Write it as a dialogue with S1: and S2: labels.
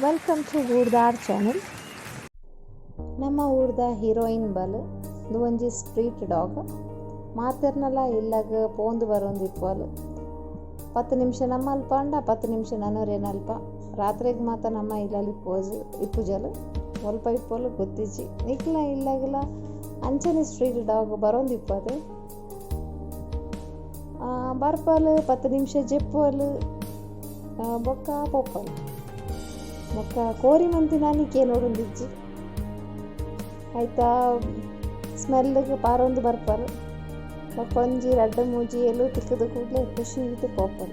S1: Welcome to ಗೂಡ್ದಾರ್ channel. ನಮ್ಮ ಊರ್ದ heroine ಬಲ್ ಉಂದು ಒಂಜಿ ಸ್ಟ್ರೀಟ್ ಡಾಗ್. ಮಾತೆರ್ನಲ ಇಲ್ಲಗ್ ಪೋಂದು ಬರೊಂದು ಇಪ್ಪುವಲ್. 10 ನಿಮಿಷ ನಮ್ಮ ಅಲ್ಪ ಆಂಡ 10 ನಿಮಿಷ ನನೊರಿಯನ ಅಲ್ಪ. ರಾತ್ರೆಗ್ ಮಾತ ನಮ್ಮ ಇಲ್ಲಲ್ ಇಪ್ಪುಜಲ್. ಒಲ್ಪ ಇಪ್ಪುವಲ್ ಗೊತ್ತಿಜ್ಜಿ. ನಿಕ್ಲ ಇಲ್ಲಗ್ಲ ಅಂಚನೆ ಸ್ಟ್ರೀಟ್ ಡಾಗ್ ಬರೊಂದು ಇಪ್ಪುವತೆ. ಬರ್ಪಲ್, 10 ನಿಮಿಷ ಜೆಪ್ಪುವಲ್, ಬೊಕ್ಕ ಪೋಪಲ್. ಬೊಕ್ಕ ಕೋರಿ ಮಂತಿನಾನಿ ಕೇನೊಡುಂದಿಜ್ಜಿ. ಐತ ಸ್ಮೆಲ್ಗ್ ಪಾರೊಂದು ಬರ್ಪಲ್. ಬೊಕ್ಕ ಒಂಜಿ ರಡ್ಡ್ ಮೂಜಿ ಎಲು ತಿಕ್ಕುದು ಕೂಡ್ಲೆ ಖುಷಿ ಇತ್ತು ಪೋಪಲ್.